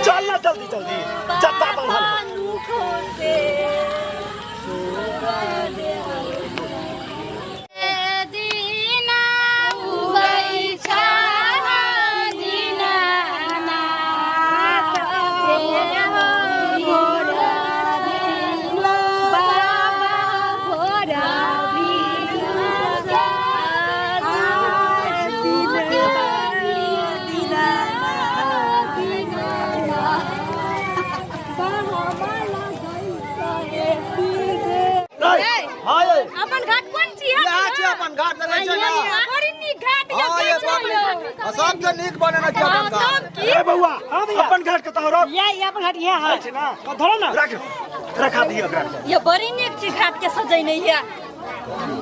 चल ना जल्दी जल्दी जत्ता बांधल है। हाँ ये अपन घाट कोन छी यहाँ छै अपन घाट लगै छै ना। बड़ी नीक घाट हाँ ये बाप रे। आ सबसे नीक बनेने छै अपन घाट। ए बउआ अपन घाट के तोहरो ये अपन घाट ये है छै ना धरो ना रख रखा दियो एकरा ये बड़ी नीक छी घाट के सजैने ये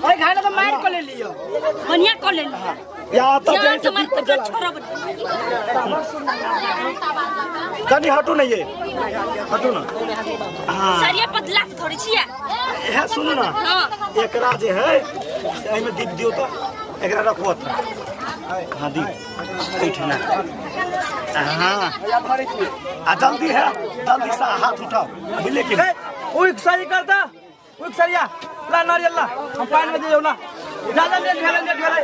ओइ घाट तो मार को ले लियो बढ़िया कऽ लेली या तो जान जाए से से मार दीप के जला छोड़ब कनी हटू ना ये हटू ना। हाँ सरिया पर लात थोड़ी छियै। है सुनू ना। हाँ। एकरा जे है से एहिमे दीप दियो तो एकरा रखो तो। हाँ दीप एहिठिना। हाँ आ जल्दी है जल्दी से हाथ उठाओ बुझलिए कि नहीं? उइक सही करता उइक सरिया ला नारियल ला हम पानी में दे जाओ ना ज्यादा लेट भेलै लेट भेलै।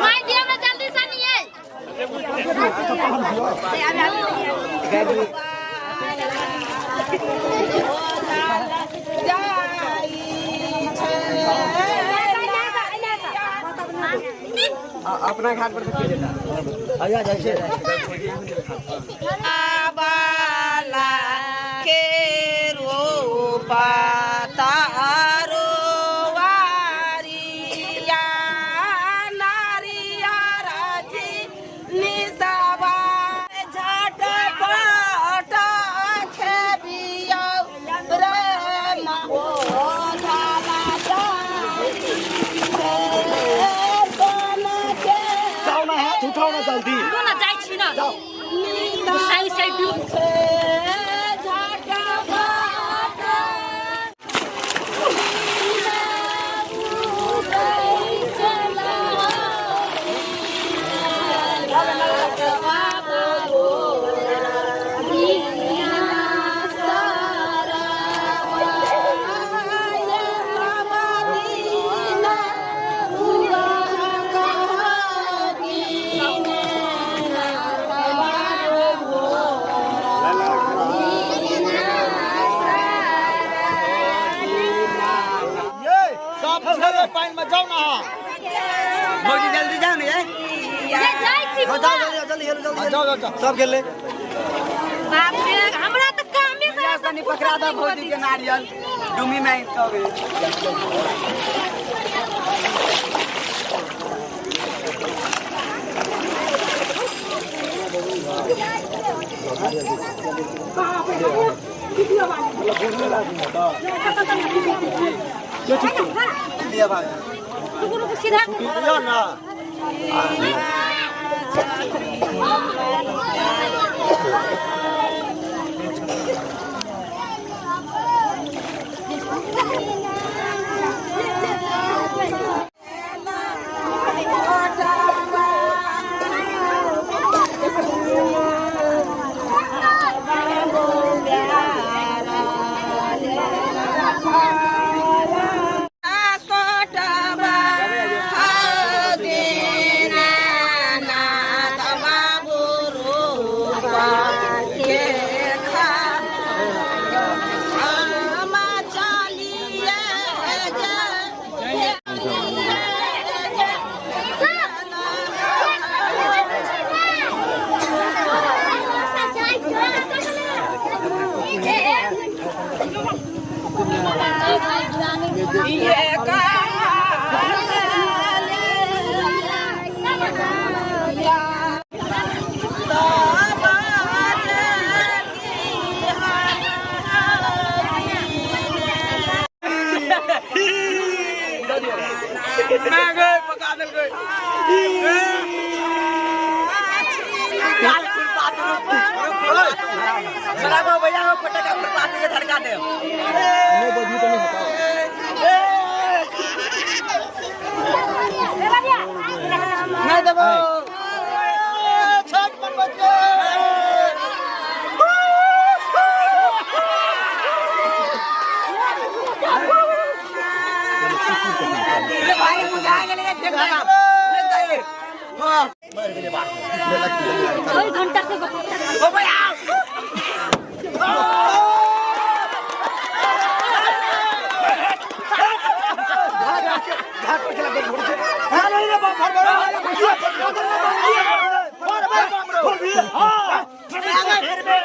माय दिया में जल्दी से नहीं है। अपना घाट पर से के जेता आया जाइ छै। बाला के रूपा तारो वारिया नारिया राजी निसवा झट पट खेबिया रे मा ओ धाला जाओ ना हाथ उठाओ ना जल्दी। ना जाइ छी ना। जाओ। साई साई डूब ये सब छेले पानी में जाओ ना। भौजी जल्दी जाओ ना ये। ये जाइ छी हाँ, जाओ जल्दी जल्दी हेलो जल्दी जाओ जाओ जाओ सब गेले। बाप रे हमरा त कामे से तनी पकड़ा दा भौजी के नारियल डुमी में कबे। रुकू रुकू सीधा लियो ना। रे भाई बुझा गेलै रे, फेंक दे फेंक दे। हां ओइ घंटा से ओ भाई आओ। घाट पर चला गया घोड़े से। हां नहीं रे बाप भर भर भर भी हां फिर में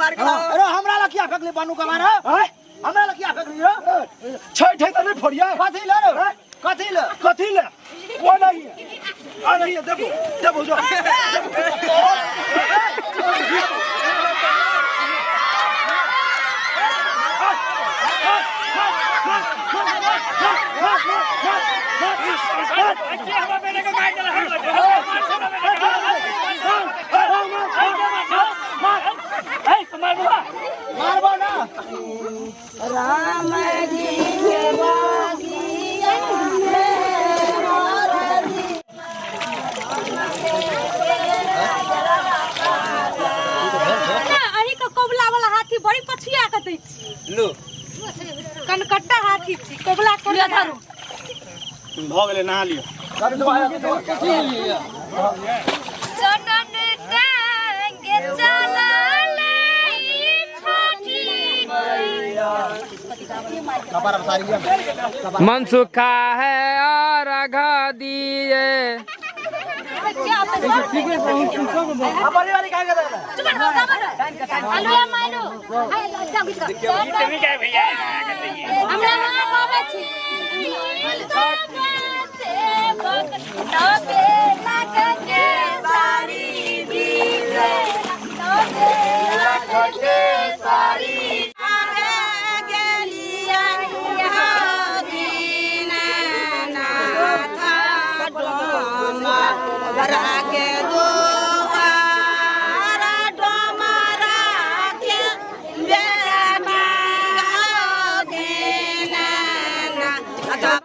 अरे हमरा लग किया फेंकली बानू का मारा? हमरा लग किया फेंकली रे? छैठ है त नहीं फोड़िया। कथी ले रे? कथी ले? कथी ले? वो नहीं है, आ नहीं है। देखो देखो जो मारबो ना। राम जी के बगिया में मोरनी। ना अही के कोबला वाला हाथी बड़ी पछिया के दै छी। लो कनकट्टा हाथी छी कोबला कोना धरू। भऽ गेलै, नहा लिअ। चनन टांगे चलल ई छठी मैया। मन सुखा है और अघा दिए। बड़ी वाली का कर आलू मालू हमरा वहाँ बाबा छी। सारी